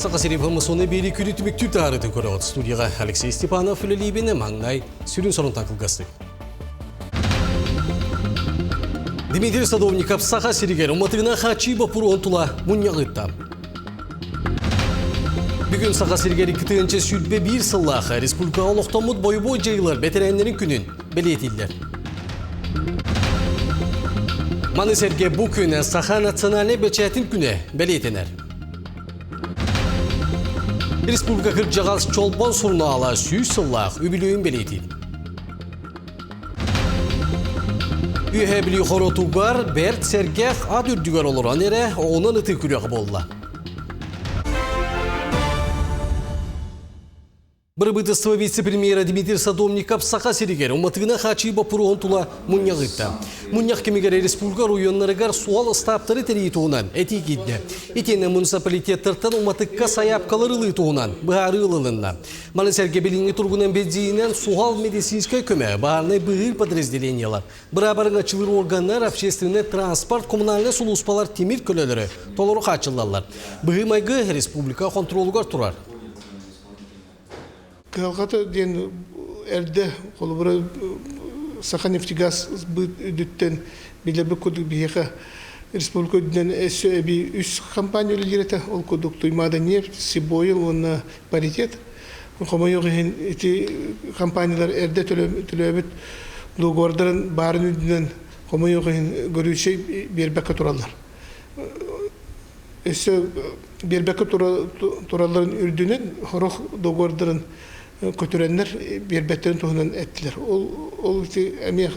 Саха сири ФМСО-ны биэри күнү түмүктүүр таһаарыытын көрөҕүт. Студияҕа Алексей Степанов үлэлиибин, маҥнай сүрүн сонунтан кылгастык. Дмитрий Садовников Саха сиригэр уматыгына хааччыы боппуруоһун тула мунньах ыытта. Бүгүн Саха сиригэр 2021 сыллаах республикаҕа олохтоммут бойобуой дьайыылар бэтэрээннэрин күнүн бэлиэтииллэр. Маны сэргэ бу күн Саха национальнай бэчээтин күнэ бэлиэтэнэр. Республика кырдьаҕас Чолбон сурунаала 100 сыллаах үбүлүөйүн бэлиэтиир. Үөһээ Бүлүү хоротугар бэрт сэргэх ат үрдүгэр олорон эрэ оҕунан ытыы күрэх буолла. Бырабыыталыстыба вице-премьера Дмитрий Садовников Саха сиригэр уматыгына хаачыы боппуруоһун тула мунньах ыытта. Мунньах кэмигэр республика оройуоннарыгар суол ыстааптары тэрийии туһунан этии киирдэ. Итиэннэ муниципалитеттартан уматыкка сайаапкалар ылыы туһунан быһаарыы ылылынна. Маны сэргэ билиҥҥи туругунан бензининэн суһал медицинскэй көмө, баһаарынай быыһыыр подразделениелар, быраабарыҥаччылыыр органнар, общественнай транспорт, коммунальнай сулууспалар тимир көлөлөрө толору хааччыллаллар. Быһыы-майгы республика хонтуруолугар турар. Кыһалҕата диэн эрдэ холобура Саханефтегаз үрдүттэн билэрбит курдук биһиэхэ республика үрдүнэн өссө эбии үс компания үлэлиир этэ. Ол курдук Туймаада нефть, Сибойл уонна Паритет. Хомойуох иһин ити компаниялар эрдэ төлөөбүт договордарын баарын үрдүнэн хомойуох иһин горючай биэрбэккэ тураллар. Өссө биэрбэккэ туралларын үрдүнэн сорох договордарын көтүрэннэр биэрбэттэрин туһунан эттилэр. Ол ол ити эмиэ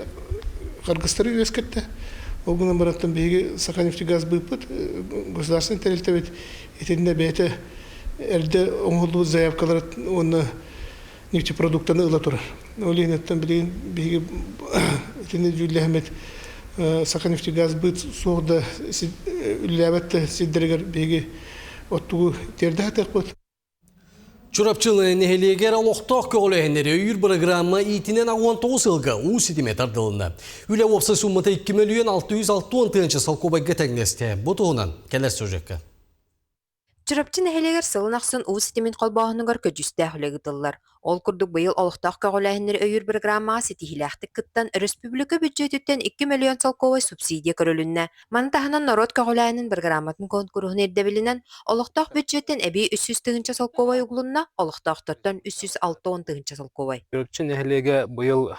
харгыстары үөскэттэ. Ол гынан барантан биһиги Саханефтегаз быыппыт государственнай тэрилтэбит итиннэ бэйэтэ эрдэ оҥоһуллубут заявкалары уонна нефтепродуктаны ыла турар. Ол иһин билигин биһиги итини дьүүллэһэммит Саханефтегазбыт суох да үлэлээбэт да сирдэригэр биһиги оттугу тиэрдэ сатыахпыт. Чурапчылы нэһилиэгэр олохтоох көҕүлээһиннэри өйүүр бырагыраамма иитинэн 19 сылга уу ситимэ тардылынна. Үлэ уопсай суммата 2 мөлүйүөн 660 тыһыынча солкуобайга тэҥнэстэ. Бу туһунан кэлэр сюжекка. Чурапчы нэһилиэгэр сылын ахсын уу ситимин холбооһунугар көдьүүстээх үлэ ыытыллар. Ол курдук быйыл олохтоох көҕүлээһиннэри өйүүр бырагыраамаҕа ситиһиилээхтик кыттан, өрөспүүбүлүкэ бүддьүөтүттэн 2 мөлүйүөн солкуобай субсидия көрүлүннэ. Маны таһынан норуот көҕүлээһинин бырагырааматын куонкуруһун ирдэбилинэн, олохтоох бүддьүөттэн эбии 300 тыһыынча солкуобай угулунна, олохтоохтортон 360 тыһыынча солкуобай. Чурапчы нэһилиэгэ быйыл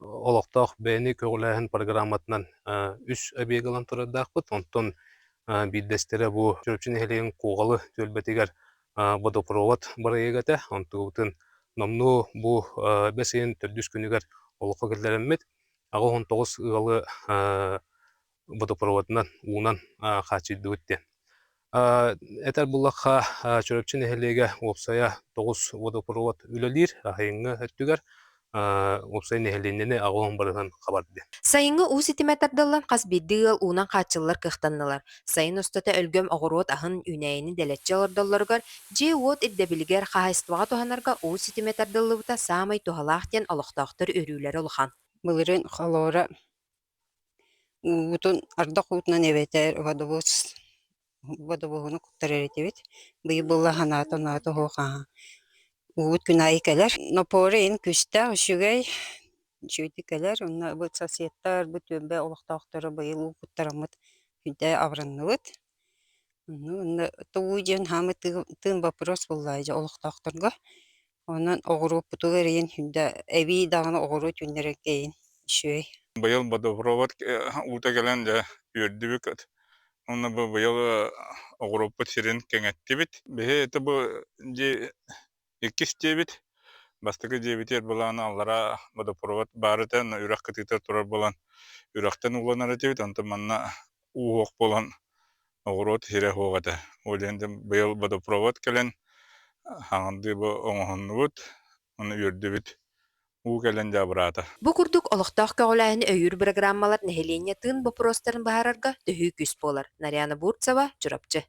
олохтоох бэйэни көҕүлээһин программатынан үс объект ылан турардаахпыт. Онтон биирдэстэрэ бу Чурапчы нэһилиэгин Куоҕалы түөлбэтигэр водопровод бырайыага этэ. Онтубутун номнуо бу бэс ыйын төрдүс күнүгэр олоххо киллэрэммит 89 ыалы водопроводынан, уунан хааччыйдыбыт диэн. Этэр буллахха, Чурапчы нэһилиэгэ уопсайа 9 водопровод үлэлиир, аһайыҥҥы өттүгэр уопсай нэһилиэнньэни аҕыһын барыһын хабар диэн. Сайыҥҥы уу ситимэ тардыллан хас биирдии ыал уунан хааччыллар кыахтаннылар. Сайын устата өлгөм оҕуруот аһын, үүнээйини дэлэччи олордоллоругар, дьиэ-уот ирдэбилигэр, хаһаайыстыбаҕа туһанарга уу ситимэ тардыллыбыта саамай туһалаах диэн олохтоохтор үөрүүлэрэ улахан. Былырыын холоро Уубутун ардах уутунан эбэтэр водовоз водовоһуну куттарар этибит. Быйыл буолла санаата оноото суох аһа. Уубут күн аайы кэлэр. Напора иһин күүстээх, үчүгэй, үчүгэйдик кэлэр. Онно бу соседтар, бу түөлбэ олохтоохторо быйыл уу куттараммыт күндэ абыранныбыт. Онно уу диэн хаамыы тыын боппуруос буолла дьэ олохтоохторго. Онон оҕуруоппутугар эйин да эбии даҕаны оҕуруот үүннэрэргэ эйин үчүгэй. Быйыл водопровод уута кэлэн дьэ үөрдүбүт. Уонна бу быйыл оҕуруоппут сирин кэҥэттибит. Биһи это бу дьиэ иккис дьиэбит. Бастакы дьиэбитигэр былаана аллараа водопровод баар этэ, үрэх кытыыта турар буолан үрэхтэн ууланар этибит. Онтон манна уу суох буолан оҕуруот сирэ суох этэ. Ол иһин быйыл водопровод кэлэн хаҥардыы бу оҥоһуннубут, уонна үөрдүбүт. Уу кэлэн дьэ абыраата. Бу курдук олохтоох көҕүлээһини өйүүр бырагырааммалар нэһилиэнньэ тыын боппуруостарын быһаарарга төһүү күүс буолар. Нарьяна Бурцева, Чурапчы.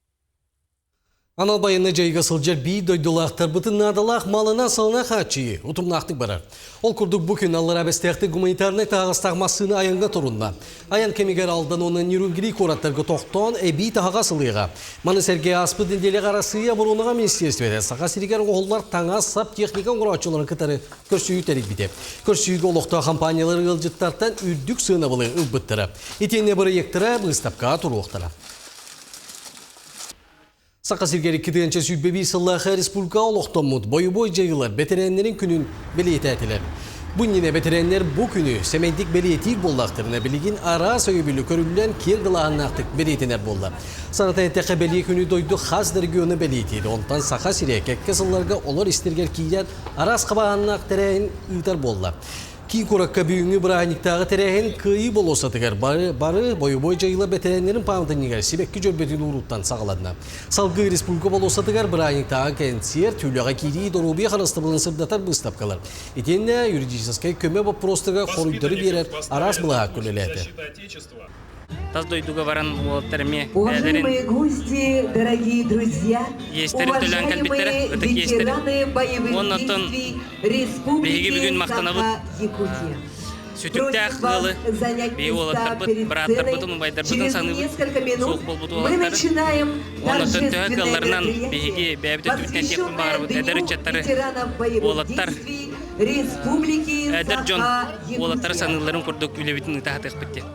Анал байыаннай дьайыыга сылдьар биир дойдулаахтарбытын наадалаах малынан-салына хааччыйыы утумнаахтык барар. Ол курдук бу күн Аллараа Бэстээхтик гуманитарнай таһаҕастаах массыына айаҥҥа турунна. Айан кэмигэр Алдан уонна Нерюнгри куораттарга тохтоон эбии таһаҕас ылыаҕа. Маны сэргэ ааспыт нэдиэлэҕэ Арассыыйа оборуонаҕа министиэристибэтэ Саха сиригэр оҥоһуллар таҥас-сап техника оҥорооччуларын кытары көрсүһүү тэрийбитэ. Көрсүһүүгэ олохтоох компаниялар ыалдьыттартан үрдүк сыанабылы ылбыттара. Итиэннэ бырайыактара быыстапкаҕа туруохтара. Саха сиригэр 2021 сыллаахы республика олохтоммут бойобуой дьайыылар бэтэрээннэрин күнүн бэлиэтээтилэр. Бу иннинэ бэтэрээннэр бу күнү сэмэйдик бэлиэтиир буоллахтарына, билигин араас өйөбүлү көрүллэн киэҥ далааһыннаахтык бэлиэтэнэр буолла. Санатан эттэххэ, бэлиэ күнү дойду хас да региона бэлиэтиир. Онтон Саха сирэ кэккэ сылларга олор истэригэр киирэн араас хабааннаах тэрээһин ыытар буолла. Киин куоракка бүгүҥҥү бырааһынньыктааҕы тэрээһин Кыайыы болуоссатыгар бары, бары бойобуой дьайыылар бэтэрээннэрин пааматынньыгар сибэкки дьөрбөтүн ууруттан саҕаланна. Салгыы республика болуоссатыгар бырааһынньыктааҕы кэнсиэрт, үлэҕэ киирии, доруобуйа харыстабылын сырдатар быыстапкалар, итиэннэ юридическай көмө боппуруостарыгар хоруйдары биэрэр араас былаһаакка үлэлээтэ. Тас дойдуга баран уолаттар эмиэ Уважаемые гости, дорогие друзья, иэстэрин төлөөн кэлбиттэрэ, уважаемые ытык иэстэрин. ветераны боевых Уонна оттон действий биһиги бүгүн Республики махтанабыт Саха-Якутия. сүтүктээх Просим вас ыалы занять биһиги места уолаттарбыт, перед бырааттарбытын, сценой. убайдарбытын Через саныыбыт, несколько суох минут буолбут мы уолаттары. начинаем Уонна оттон төһө торжественное кыалларынан биһиги мероприятие, бэйэбит өттүбүтүнэн этиэхпин посвященное баҕарабыт эдэр Дню ыччаттары, ветеранов боевых уолаттар, действий Республики эдэр дьон уолаттары Саха-Якутия. саныылларын курдук үлэбитин ыыта сатыахпыт диэн.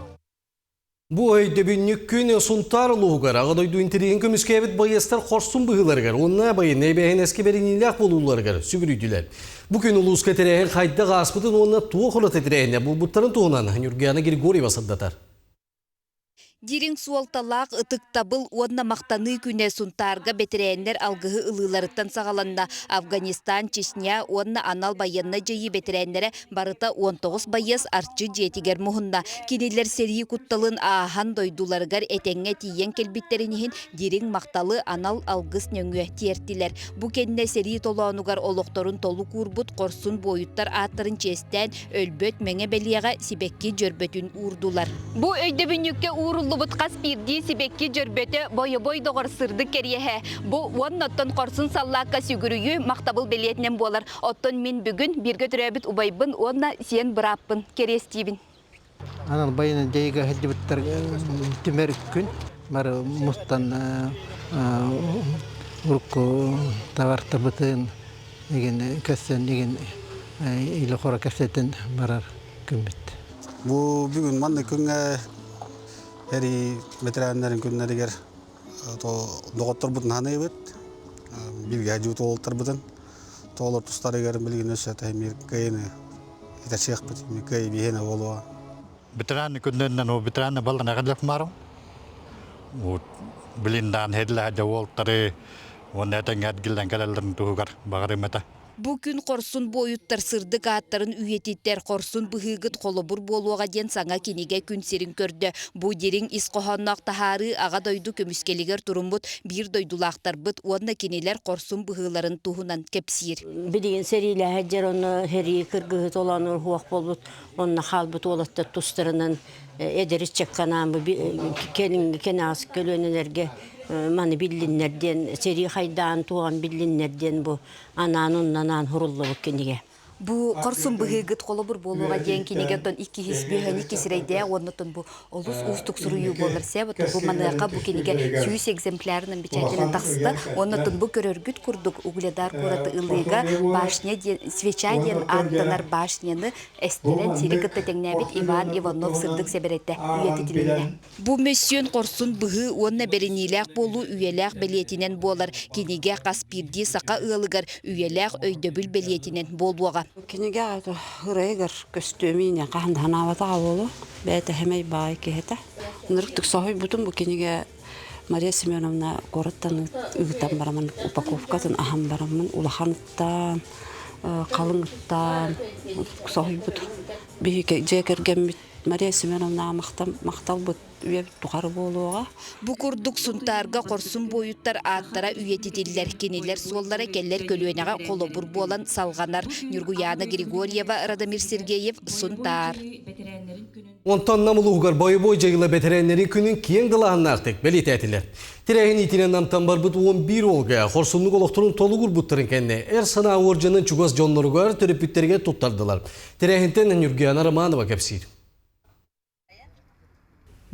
Бу өйдөбүнньүк күн Сунтаар улууһугар Аҕа дойду интэриэһин көмүскээбит байыастар хорсун быһыыларыгар уонна байыаннай эбээһинэскэ бэриниилээх буолууларыгар сүгүрүйдүлэр. Бу күн улууска тэрээһин хайдах ааспытын уонна туох ураты тэрээһинэ булбуттарын туһунан Ньургуяна Григорьева сырдатар. Дириҥ суолталаах ытыктабыл уонна махтаныы күнэ Сунтаарга бэтэрээннэр алгыһы ылыыларыттан саҕаланна. Афганистан, Чечня уонна анал байыаннай дьайыы бэтэрээннэрэ барыта 19 байыас Арчы дьиэтигэр муһунна. Кинилэр сэрии кутталын ааһан дойдуларыгар этэҥҥэ тиийэн кэлбиттэрин иһин дириҥ махталы анал алгыс нөҥүө тиэртилэр. Бу кэннэ сэрии толоонугар олохторун толук уурбут хорсун буойуттар ааттарын чиэстээн өлбөт мэҥэ бэлиэҕэ сибэкки дьөрбөтүн уурдулар. Бу өйдөбүнньүккэ ууруллубут хас биирдии сибэкки дьөрбөтө бойобуой доҕор сырдык кэриэһэ. Бу уонна оттон хорсун саллаакка сүгүрүйүү махтабыл бэлиэтинэн буолар. Оттон мин бүгүн бииргэ төрөөбүт убайбын уонна сиэн бырааппын кэриэстиибин. Анал байыаннай дьайыыга сылдьыбыттар түмэр күн бары мустан урукку табартарбытын игин көссөн игин илэ хоро кэпсэтин барар күммүт. Бу бүгүн манна күҥҥэ эрии бэтэрээннэрин күннэригэр доҕотторбутун ханыыбыт, бииргэ дьуут уолаттарбытын тоолор тустарыгар билигин өссө эмиэ кыайыны итачыахпыт, кыайы биһиэнэ буолуо. Ветераны күннэринэн ол ветераны баллан эҕэллэх марым. Вот билиндаан хедлэ уолтары уонна этэҥҥэ эргиллэн кэлэллэрин туһугар баҕарым этэ. Бу күн хорсун буойуттар сырдык ааттарын үйэтиттэр хорсун быһыыгыт холобур буолуоҕа диэн саҥа кинигэ күн сирин көрдө. Бу дириҥ ис хоһоонноох таһаарыы Аҕа дойду көмүскэлигэр туруммут биир дойдулаахтарбыт уонна кинилэр хорсун быһыыларын туһунан кэпсиир. Билигин сэриилэһэ дьэр онно сэрии кыргыһы толоонур суох буолбут онно хаалбыт уолаттар тустарынан эдэр ыччакканаан бу кэлиҥҥи кэнэҕэс көлүөнэлэргэ маны биллиннэр диэн сэрии хайдаан туоҕан биллиннэр диэн бу анаан онно суруллубут кинигэ. Бу хорсун быһыыгыт холобур буолуоҕа диэн кинигэ оттон иккиһис бүөһэни икки сирэйдээх уонна оттон бу олус уустук суруйуу буолар сеп оттон бу маныаха бу кинигэ 100 экземплярынан печатынан тахсыта уонна оттон бу көрөргүт курдук Угледар куораты ылыыга башня диэн свеча диэн ааттанар башняны эстэрэн сири кытта тэҥнээбит Иван Иванов сырдык сэбэрэтэ үйэтитилиннэ. Бу мөссүөн хорсун быһыы уонна бэриниилээх буолуу үйэлээх бэлиэтинэн буолар. Кинигэ хас биирдии саха ыалыгар үйэлээх өйдөбүл бэлиэтинэн буолуоҕа. Кинигэ ырайыгар көстүөмиинэ хаһан да санаабатаҕа буолуо. Бэйэтэ сэмэй баай киһи этэ. Ынырыктык соһуйбутум бу кинигэ Мария Семеновна куораттан ыытан бараммын упаковкатын аһан бараммын улаханыттан, халыҥыттан соһуйбутум. Биһиги дьиэ кэргэммит Мария Семеновнаҕа махталбыт үйэбит тухары буолуоҕа. Бу курдук Сунтаарга хорсун буойуттар ааттара үйэтитиллэр, кинилэр суоллара кэлэр көлүөнэҕэ холобур буолан салҕанар. Ньургуйаана Григорьева, Радомир Сергеев, Сунтаар. Онтон Нам улууһугар бойобуой дьайыыла бэтэрээннэрин күнүн киэҥ далааһыннаахтык бэлиэтээтилэр. Тэрээһин иитинэн Намтан барбыт 11 уолга хорсуннук олохторун толугурбуттарын кэннэ эр санаа уордьанын чугас дьонноругар, төрөппүттэригэр туттардылар. Тэрээһинтэн Ньургуяна Романова кэпсиир.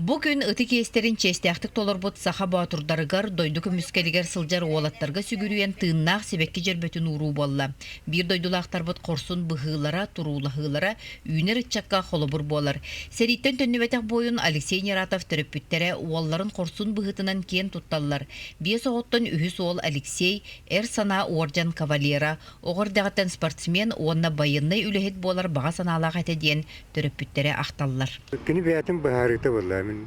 Бу күн ытык иэстэрин чиэстээхтик толорбут саха боотурдарыгар, дойду көмүскэлигэр сылдьар уолаттарга сүгүрүйэн тыыннаах сибэкки дьөрбөтүн ууруу буолла. Биир дойдулаахтарбыт хорсун быһыылара, туруулаһыылара үүнэр ыччакка холобур буолар. Сэрииттэн төннүбэтэх буойун Алексей Нератов төрөппүттэрэ уолларын хорсун быһыытынан киэн тутталлар. Биэс оҕоттон үһүс уол Алексей Эр санаа уордьан кавалера, оҕо эрдэҕиттэн спортсмен уонна байыаннай үлэһит буолар баҕа санаалаах этэ диэн төрөппүттэрэ ахталлар. Кини бэйэтин быһаарыыта буолла. Мин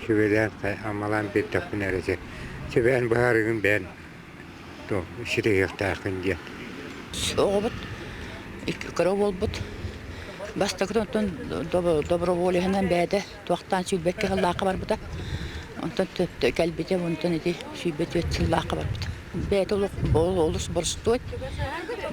сүбэлээн, амалаан биэрдэхпинэ эрэ сүбээн быһаарыыгын бэйэн ситиһиэхтээххин диэн. Оҕобут кыра буолбут. Бастакытын оттон доброволеһынан бэйэтэ туохтаан сүүрбэккэ сыллаахха барбыта. Онтон кэлбитэ, онтон ити 24 сыллаахха барбыта. Бэйэтэ олус боростуой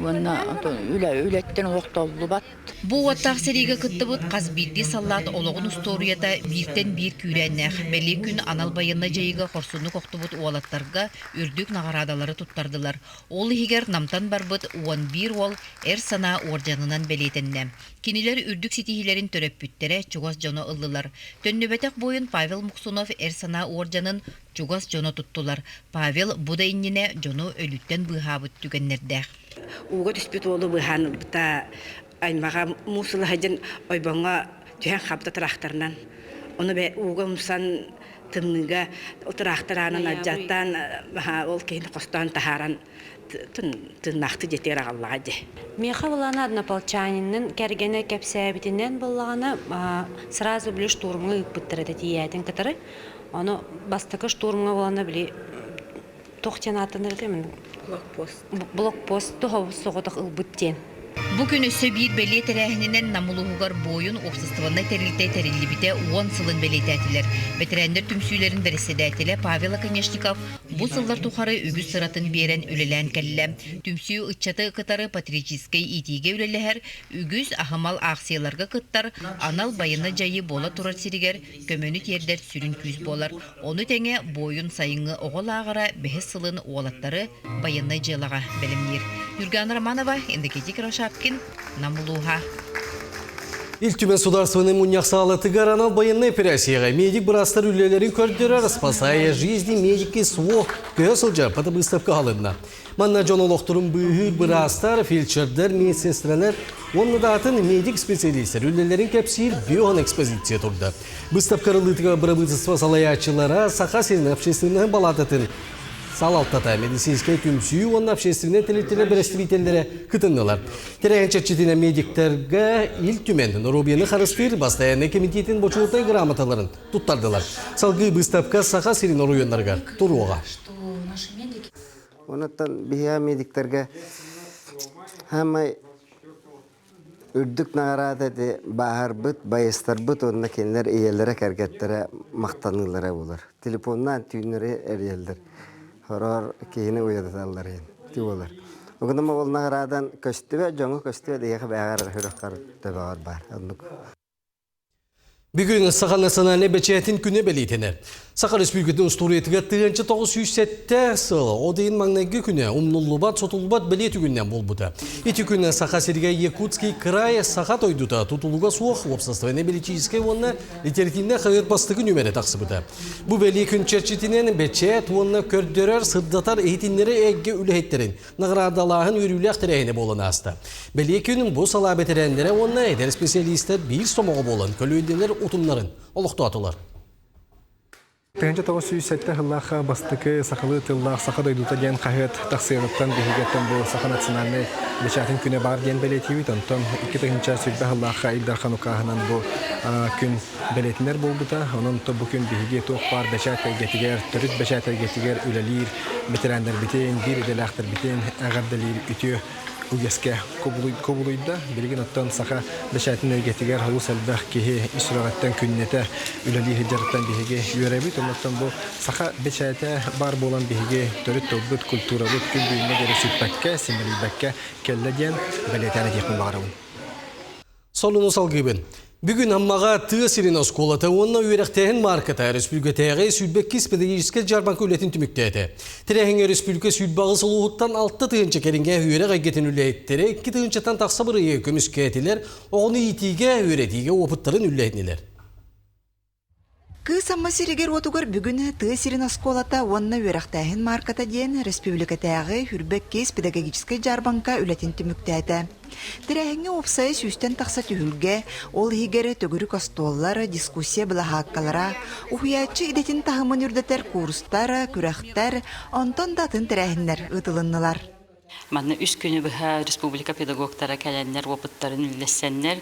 уонна үлэттэн олох толлубат. Бу уоттаах сэриигэ кыттыбыт хас биирдии саллаат олоҕун устуоруйата бииртэн биир күүрээннээх. Бэлиэ күн анал байыаннай дьайыыга хорсуннук охтубут уолаттарга үрдүк наҕараадалары туттардылар. Ол иһигэр Намтан барбыт 11 уол Эр санаа уордьанынан бэлиэтэннэ. Кинилэр үрдүк ситиһиилэрин төрөппүттэрэ, чугас дьоно ыллылар. Төннүбэтэх буойун Павел Муксунов Эр санаа уордьанын чугас дьоно туттулар. Павел бу да иннинэ дьону өлүүттэн быыһаабыт түгэннэрдээх. Ууга түспүт уолу быыһаан ылбыта аймаҕа муус ыла сылдьан ойбоҥҥо түһэн хаалбыта тыраахтарынан. Ону ууга умсан тымныыга тыраахтар аанын алдьаттаан ол киһини хостоон таһааран тыыннаахтыы дьиэтигэр аҕаллаҕа дии. Миэхэ былаана однополчанинын кэргэнэ кэпсээбитинэн буоллаҕына сразу били штурмҥа ыыппыттар этэ тиийээтин кытары. Ону бастакы штурмҥа буолана били туох диэн ааттанар этэй Блокпост. Блокпост соҕотох ылбыт диэн. Бу күн өссө биир бэлиэ тэрээһининэн Нам улууһугар буойун уопсастыбаннай тэрилтэ тэриллибитэ уон сылын бэлиэтээтилэр. Бэтэрээннэр түмсүүлэрин бэрэссэдээтэлэ Павел Оконешников бу сыллар тухары үгүс сыратын биэрэн үлэлээн кэллэ. Түмсүү ыччаты кытары патриотическай иитиигэ үлэлэһэр, үгүс аһымал аахсыйаларга кыттар, анал байыаннай дьайыы буола турар сиригэр көмөнү тиэрдэр сүрүн күүс буолар. Ону тэҥэ буойун сайыҥҥы оҕо лааҕыра бэһис сылын уолаттары байыаннай дьыалаҕа бэлэмниир. Юргана Романова, Иннокентий Кривошапкин, Нам улууһа. Ил Түмэн Судаарыстыбаннай мунньах саалатыгар анал байыаннай операцияҕа медик-быраастар үлэлэрин көрдөрөр «Спасая жизни медики СВО» көһө сылдьар фотобыставка аһылынна. Манна дьон олохторун быыһыыр быраастар, фельдшердэр, медсестралар уонна да атын медик-специалистэр үлэлэрин кэпсиир бион экспозиция турда. Быыстапка арыллыытыгар бырабыыталыстыба салайааччылара Саха сирин общественнай балаататын салалтата, медицинскэй түмсүү уонна общественнай тэрилтэлэр бэрэстэбиитэллэрэ кытыннылар. Тэрээһин чэрчитинэн медиктэргэ Ил Түмэн норуобуйаны харыстыыр бастайааннай кэмитиэтин бочуотунай грамоталарын туттардылар. Салгыы быыстапка Саха сирин оройуоннарыгар туруоҕа. Онуттан биһиэхэ медиктэргэ хаамай үрдүк наҕараада ити бааһырбыт, байыстарбыт уонна кинилэр ийэлэрэ, кэргэттэрэ махтаныылара буолар. Телефоннаан түүннэри эрийэллэр. Хороор киһини уйадыталлар иһин ити буолар. Угунум ол наҕараадан көстүбэт, дьоҥҥо көстүбэт, эйиэхэ бэйэҕэр сүрэххэр төбөҕөр баар. Оннук. Бүгүн Саха национальнай бэчээтин күнэ бэлиэтэнэр. Саха Республикатын устуоруйатыгар 1907 сыл ол иһин маҥнайгы күнэ умнуллубат, сотуллубат бэлиэ түгүнэн буолбута. Ити күн Саха сиригэр Якутский край саха дойдута тутулуга суох уопсастыбаннай-бэлитиическэй уонна литеративнай хаһыат бастакы нүмерэ тахсыбыта. Бу бэлиэ күн чэрчитинэн бэчээт уонна көрдөрөр, сырдатар иһитиннэрэр эйгэ үлэһиттэрин Наҕараадалааһын үөрүүлээх тэрээһинэ буолан ааста. Бэлиэ күн бу салаа бэтэрээннэрэ уонна эдэр специалистар биир сомоҕо буолан көлүөнэлэр утумнарын олохтоотулар. 1907 сыллаахха бастакы сахалыы тыллаах Саха дойдута диэн хаһыат тахсыаҕыттан биһигиттэн бу Саха национальнай бэчээтин күнэ баар диэн бэлиэтиибит. Онтон 2020 сыллаахха Ил Дархан укааһынан бу күн бэлиэтинэр буолбута. Онон бу күн биһиги туох баар бэчээт эйгэтигэр, төрүт бэчээт эйгэтигэр үлэлиир бэтэрээннэрбитин, биир идэлээхтэрбитин эҕэрдэлиир үтүө үгэскэ кубулуйда. Билигин оттон саха бэчээтин эйгэтигэр олус элбэх киһи ис сүрэҕиттэн күннэтэ үлэлии сылдьарыттан биһиги үөрэбит. Оннуттан бу саха бэчээтэ баар буолан биһиги төрүт тылбыт, культурабыт күн бүгүҥҥэ диэри сүппэккэ, симэлийбэккэ кэллэ диэн бэлиэтээн этиэхпин баҕарабын. Сонуну салгыыбын. Бүгүн Аммаҕа тыа сирин оскуолата уонна үөрэхтээһин маарката өрөспүүбүлүкэтээҕи 22 педагогическай дьаарбаҥка үлэтин түмүктээтэ. Тэрээһиҥҥэ өрөспүүбүлүкэ 28 улууһуттан 6 тыһыынча кэриҥэ үөрэх эйгэтин үлэһиттэрэ 2 тыһыынчаттан тахса бырайыагы көмүскээтилэр, оҕону иитиигэ, үөрэтиигэ уопуттарын үллэһиннилэр. Кыыс Амма сиригэр-уотугар бүгүн тыа сирин оскуолата уонна үөрэхтээһин маарката диэн республикатааҕы Хүрбэккис педагогическай дьаарбаҥка үлэтин түмүктээтэ. Тэрээһиҥҥэ уопсайа сүүстэн тахса түһүлгэ, ол иһигэр төгүрүк остуоллар, дискуссия былаһааккалара, уһуйааччы идэтин таһымын үрдэтэр курстар, күрэхтэр, онтон да атын тэрээһиннэр ыытылыннылар. Манна үс күнү быһа республика педагогтара кэлэннэр опыттарын үллэссэннэр,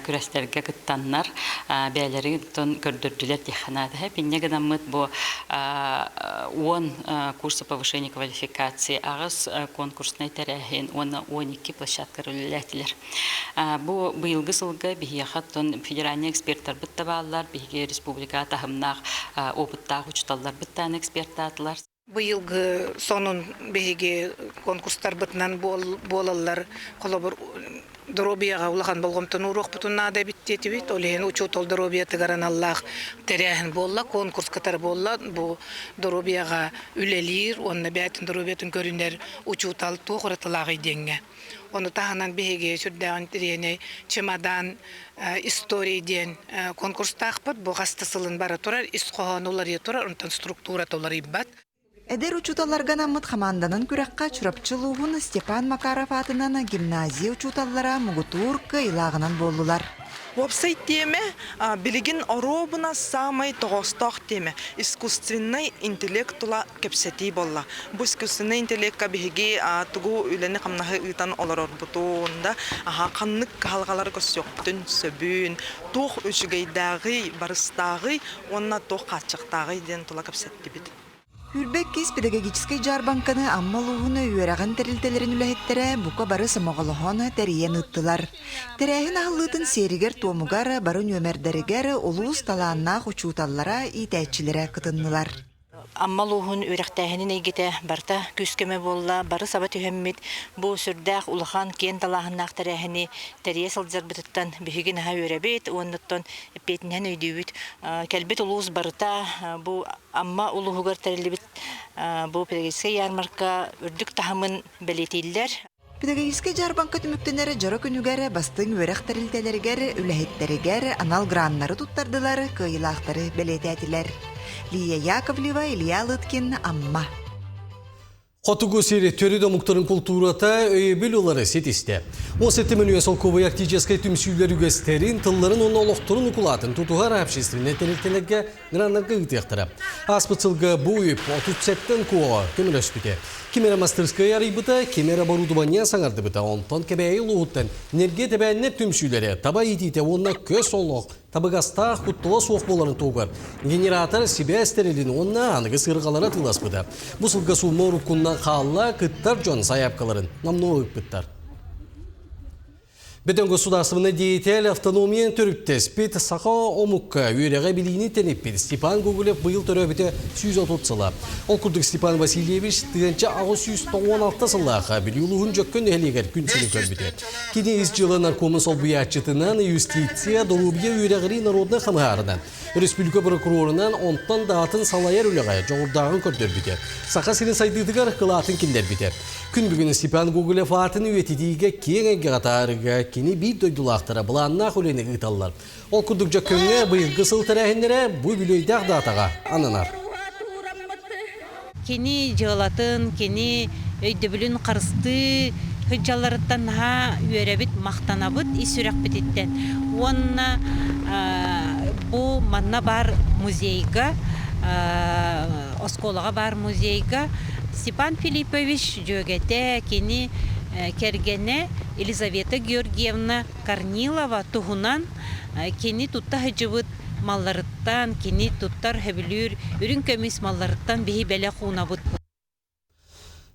күрэстэргэ кыттаннар, бэйэлэрин көрдөрдүлэр диэххэ наада. Пинньэ гынаммыт бу 10 курса повышения квалификации, аҕыс конкурснай тэрээһин уонна 12 площадкалар үлэлээтилэр. Бу быйылгы сылга биһиэхэ федеральный эксперттарбыт да бааллар, биһиги республика таһымнаах опыттаах учууталларбыт даҕаны экспертаатылар. Быйылгы сонун биһиги конкурстарбытынан буолаллар. Холобур, доруобуйаҕа улахан болҕомтону ууруохпутун наада эбит диэтибит. Ол иһин учуутал доруобуйатыгар аналлаах тэрээһин буолла, конкурс кытары буолла. Бу доруобуйаҕа үлэлиир уонна бэйэтин доруобуйатын көрүнэр учуутал туох уратылааҕый диэҥҥэ. Ону таһынан биһиги сүрдээҕин интэриэһинэй чемодан истории диэн конкурстаахпыт. Бу хас да сылын бара турар, ис хоһооно уларыйа турар, онтон структурата уларыйбат. Эдэр учууталларга анаммыт хамаанданан күрэххэ Чурапчы улууһун Степан Макаров аатынан гимназия учууталлара муҥутуур кыайыылааҕынан буоллулар. Уопсай тиэмэ билигин оруобуна саамай тоҕоостоох тиэмэ искусственнай интеллект тула кэпсэтии буолла. Бу искусственнай интеллекка биһиги тугу үлэни-хамнаһы ыытан олорорбутун да, ханнык кыһалҕалары көрсүөхпүтүн сөбүн, туох үчүгэйдээҕий, барыстааҕый уонна туох хааччахтааҕый диэн тула кэпсэттибит. 22 педагогическай дьаарбаҥканы Амма улууһун үөрэҕин тэрилтэлэрин үлэһиттэрэ бука бары сомоҕолоһон тэрийэн ыыттылар. Тэрээһин аһыллыытын сиэригэр-туомугар бары нүөмэрдэригэр улуус талааннаах учууталлара, иитээччилэрэ кытыннылар. Амма улууһун үөрэхтээһинин эйгэтэ барыта күүс-көмө буолла, бары саба түһэммит бу сүрдээх улахан киэн далааһыннаах тэрээһини тэрийэ сылдьарбытыттан биһиги наһаа үөрэбит уонна оттон эппиэтинэһин өйдүүбүт. Кэлбит улуус барыта бу Амма улууһугар тэриллибит бу педагогическай ярмарка үрдүк таһымын бэлиэтииллэр. Педагогическай дьаарбаҥка түмүктэнэр дьоро күнүгэр бастыҥ үөрэх тэрилтэлэригэр, үлэһиттэригэр анал граннары туттардылар, кыайыылаахтары бэлиэтээтилэр. Лия Яковлева, Илья Лыткин, Амма. Хотугу сир төрүт омуктарын култуурата өйөбүл ылары ситистэ. 17 мөлүйүөн солкуобай арктическай түмсүүлэр үгэстэрин, тылларын уонна олохторун укулаатын тутуһар общественнай тэрилтэлэргэ граннарга ыытыахтара. Ааспыт сылга бу үп 37 куоҕа көмөлөспүтэ. Ким эрэ мастырскай арыйбыта, ким эрэ оборудование саҥардыбыта. Онтон Кэбээйи улууһуттан Нэргэ тэбээннэр түмсүүлэрэ таба иитиитэ уонна көс олох табыгастаах куттала суох буоларын туһугар генератор сибээс тэрилин уонна аныгы сыарҕалары атыыласпыта. Бу сылга суумма уруккунан хаалла, кыттар дьон сайаапкаларын номнуо ыыппыттар. Бөдөҥ государственнай деятель автономия төрүттэспит саха омукка үөрэҕи билиини тэниппит Степан Гоголев быйыл төрөөбүтэ 130 сыла. Ол курдук Степан Васильевич 1896 сыллаахха Бүлүү улууһун Дьөккөн нэһилиэгэр күн сирин көрбүтэ. Кини ис дьыала наркомун солбуйааччытынан юстиция, доруобуйа үөрэҕирии народнай хамыһаарынан, республика прокурорунан онтон да атын салайар үлэҕэ дьоҕурдааҕын көрдөрбүтэ. Саха сирин сайдыытыгар кылаатын киллэрбитэ. Күн бүгүн Степан Гоголев аатын үйэтитиигэ киэҥ эйгэҕэ таһаарыыга кини биир дойдулаахтара былааннаах үлэни ыыталлар. Ол курдук Дьөккөҥҥө быйылгы сыл тэрээһиннэрэ бу үбүлүөйдээх даатаҕа ананар. Кини дьыалатын, кини өйдөбүлүн харыстыы сылдьалларыттан наһаа үөрэбит, махтанабыт ис сүрэхпититтэн. Уонна бу манна баар музейга, оскуолаҕа баар музейга Степан Филиппович дьүөгэтэ, кини кэргэнэ Елизавета Георгиевна Корнилова туһунан кини тутта сылдьыбыт малларыттан, кини туттар, сөбүлүүр үрүҥ көмүс малларыттан биһи бэлэх уунабыт.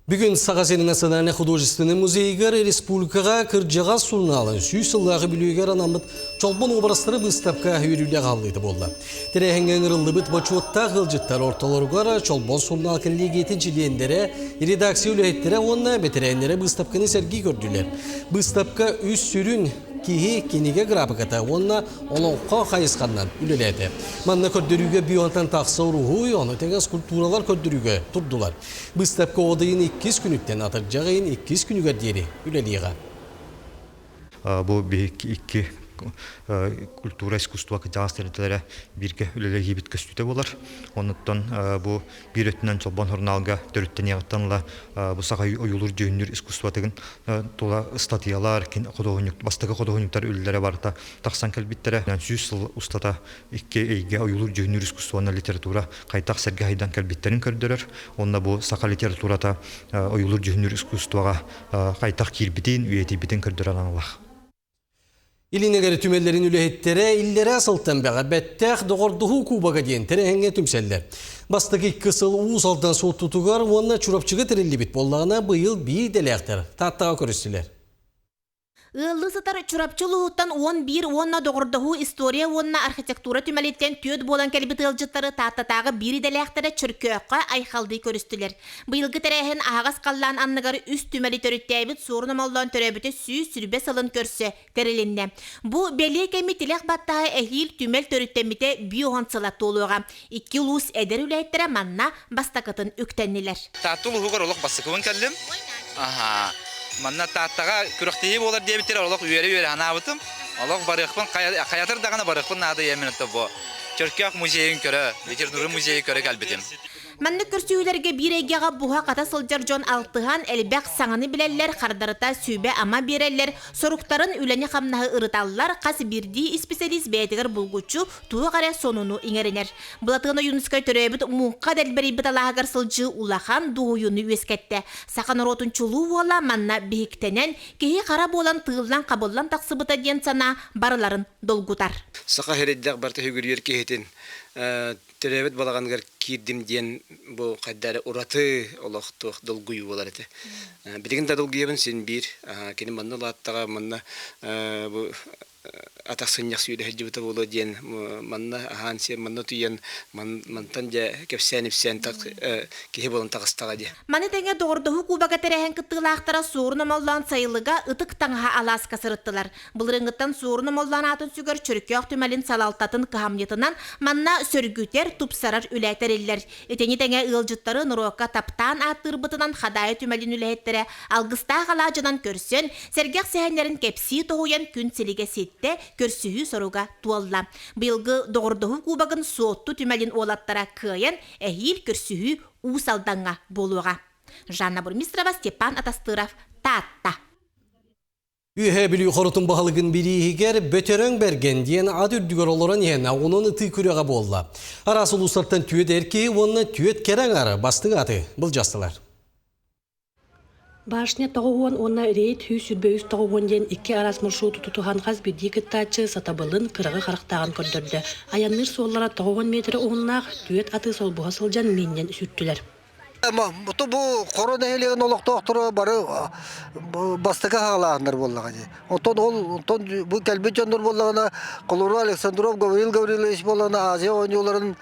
Бүгүн Саха сирин Национальнай художественнай музейыгар республикаҕа кырдьаҕас сурунаалын 100 сыллааҕы бүлүүгэр анаммыт Чолбон образтары быыстапка үөрүүлээх аһыллыыта буолла. Тэрээһиҥҥэ ыҥырыллыбыт бочуоттаах ыалдьыттар ортолоругар Чолбон сурунаал кэллиэгийэтин чилиэннэрэ, редакция үлэһиттэрэ уонна бэтэрээннэрэ быыстапканы сэргии көрдүлэр. Быыстапка үс сүрүн киһи кинигэ графиката уонна олоҥхо хайысханнан үлэлээтэ. Манна көрдөрүүгэ бионтан тахса уруһуй, ону тэҥэ скульптуралар көрдөрүүгэ турдулар. Быыстапка от ыйын иккис күнүттэн атырдьах ыйын иккис күнүгэр диэри үлэлиэҕэ. Бу биһиги икки культура искусство кырдьаҕас тэрилтэлэрэ бииргэ үлэлэһиибит көстүүтэ буолар. Оннуттан бу биир өттүнэн Чолбон сурунаалга төрүттэниэҕиттэн ыла бу саха ойуулуур дьүһүннүүр искусствотыгын тула ыстатыйалар, худуоһунньук, бастакы худуоһунньуктар үлэлэрэ барыта тахсан кэлбиттэрэ. 100 сыл устата икки эйгэ ойуулуур дьүһүннүүр искусствоны литература хайдах сэргэ хайдан кэлбиттэрин көрдөрөр. Уонна бу саха литературата ойуулуур дьүһүннүүр искусствоҕа хайдах киирбитин, үйэтийбитин көрдөрөр аналлаах. Илин эҥэр түмэллэрин үлэһиттэрэ иллэрээ сылтан бэҕэ бэттээх доҕордоһуу кубога диэн тэрээһиҥҥэ түмсэллэр. Бастакы икки сыл Уус Алдан Суоттутугар уонна Чурапчыга тэриллибит буоллаҕына, быйыл биир идэлээхтэр Тааттаҕа көрүстүлэр. Ыаллыы сытар Чурапчы улууһуттан 11 уонна доҕордоһуу история уонна архитектура түмэлиттэн түөрт буолан кэлбит ыалдьыттары Тааттатааҕы биир идэлээхтэрэ Чөркөөххө айхалдыы көрүстүлэр. Быйылгы тэрээһин аһаҕас халлаан анныгар үс түмэли төрүттээбит Суорун Омоллоон төрөөбүтэ 120 сылын көрсө тэрилиннэ. Бу бэлиэ кэми тилэх баттаһа эһиил түмэл төрүттэммитэ биоһон сыла туолуоҕа. Икки улуус эдэр үлэһиттэрэ манна бастакытын үктэннилэр. Таатта улууһугар олох бастакыбын кэллим. Аха. Манна Тааттаҕа күрэхтэһии буолар диэбиттэр олох үөрэ-үөрэ санаабытым. Олох барыахпын хайатар даҕаны барыахпын наада ийэммин бу Чөркөөх музейын көрө, литература музейы көрө кэлбитим. Маннык көрсүһүүлэргэ биир эйгэҕэ буһа-хата сылдьар дьон алтыһан, элбэх саҥаны билэллэр, хардарыта сүбэ-ама биэрэллэр, соруктарын, үлэни-хамнаһы ырыталлар, хас биирдии исписэлиис бэйэтигэр булгуччу туох эрэ сонуну иҥэринэр. Былатыан Ойуунускай төрөөбүт муҥха дэлбэрийбит алааһыгар сылдьыы улахан дуоһуйууну үөскэттэ. Саха норуотун чулуу уола манна биһиктэнэн, киһи хара буолан тыыллан-хабыллан тахсыбыта диэн санаа барыларын долгутар. Саха сирэйдээх барыта сүгүрүйэр киһитин төрөөбүт балаҕаныгар киирдим диэн бу хайда эрэ ураты олохтуох долгуйуу буолар этэ. Билигин да долгуйабын син биир. Кини манна улааттаҕа, манна бу атах сынньах сүүрэ сылдьыбыта буолуо диэн манна аһаан сиэн манна утуйан мантан дьэ кэпсээн-ипсээн киһи буолан таҕыстаҕа дии. Маны тэҥэ доҕордоһуу кубога тэрээһин кыттыылаахтара Суорун Омоллоон сайылыга Ытык Таҥаһа алааска сырыттылар. Былырыыҥҥыттан Суорун Омоллоон аатын сүгэр Чөркөөх түмэлин салалтатын кыһамньытынан манна сөргүтэр, тупсарар үлэ тэриллэр. Итини тэҥэ ыалдьыттары норуокка таптаан ааттыырбытынан Хадаайы түмэлин үлэһиттэрэ алгыстаах алаадьынан көрсөн, сэргэх сэһэннэрин кэпсии тоһуйан күн силигэ ситтэ, көрсүһүү соруга туолла. Быйылгы Доҕордоһуу кубогын Суотту түмэлин уолаттара кыайан, эһиил көрсүһүү Уус Алдаҥҥа буолуоҕа. Жанна Бурмистрова, Степан Атастыров, Таатта. Үөһээ Бүлүү хорутун баһылыгын бирииһигэр Бөтөрөҥ Бэргэн диэн ат үрдүгэр олорон иһэн онон ытыы күрэҕэ буолла. Араас улуустартан түөт эр киһи уонна түөт кэрэ аҥаара бастыҥ аты былдьастылар. Башня 90 уонна рейд 123 90 диэн икки араас маршруту тутуһан хас биирдии кыттааччы сатабылын, кыраҕы харахтааҕын көрдөрдө. Айанныыр суоллара 90 миэтэрэ уһуннаах, түөрт аты солбуһа сылдьан миинньэн сүттүлэр. Бу Хоро нэһилиэгин олохтоохторо бары бастакы хаалааһыннар буоллаҕа дии. Оттон ол онтон бу кэлбит дьоннор буоллаҕына Колоро Александров Гаврил Гаврилович буоллаҕына Азия оонньууларын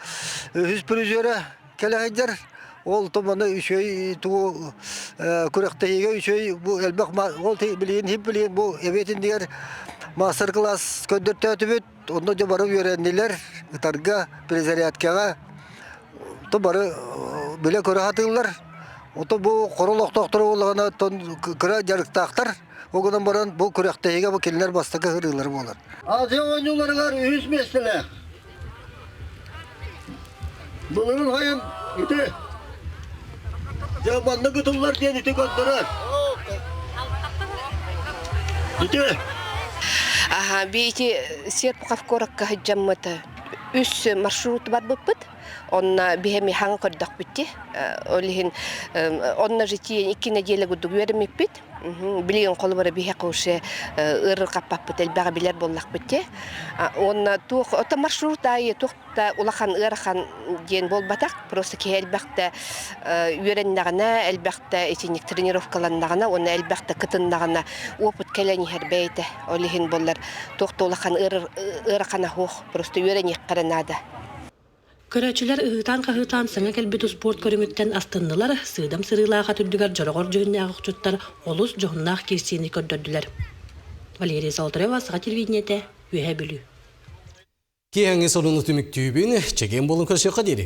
үһүс призерэ кэлэ сылдьар. Ол туманы үчүгэй тугу күрэхтэһиигэ үчүгэй бу элбэх ол билигин хип билигин бу эбиэтин мастер-класс көрдөртөөтүбүт. Онно дьэ бары үөрэннилэр ытарга, перезарядкаҕа то бары билэ-көрө сатыыллар. Ото бу хоро олохтоохторо буоллаҕына оттон кыра дьарыктаахтар. Ол гынан баран бу күрэхтэһиигэ бу кинилэр бастакы ырыылара буолар. Азия оонньууларыгар үһүс миэстэлээх. Былырын хайын ити дьэ манна гытыллар диэн ити көрдөрөр. Ити Аха, би ити Серпухов куоракка сылдьаммыт үс маршрут барбыппыт. Онно биһэми хаҥа көрдөхпүт дии. Ол иһин онно же тиийэн икки нэдиэлэ курдук үөрэммиппит. Билигин холобура биһиэхэ уже ыарырҕаппаппыт элбэҕи билэр буоллахпыт дии. Уонна туох ото маршрут аайы туох да улахан ыарахан диэн буолбатах. Просто киһи элбэхтэ үөрэннэҕинэ, элбэхтэ итинник тренировкаланнаҕына уонна элбэхтэ кытыннаҕына опыт кэлэн иһэр бэйэтэ. Ол иһин буоллар туох да улахан ыарахана суох. Просто үөрэниэххэ эрэ наада. Көрөөччүлэр ыһыытаан-хаһыытаан саҥа кэлбит успуорт көрүҥүттэн астыннылар, сыыдам сырыылаах ат үрдүгэр дьороҕор дьүһүннээх охчуттар олус дьоһуннаах киирсиини көрдөрдүлэр. Валерия Золотарева, Саха телевидениетэ, Үөһээ Бүлүү. Киэһэҥҥи сонуну түмүктүүбүн, чэгиэн буолун көрсүөххэ диэри.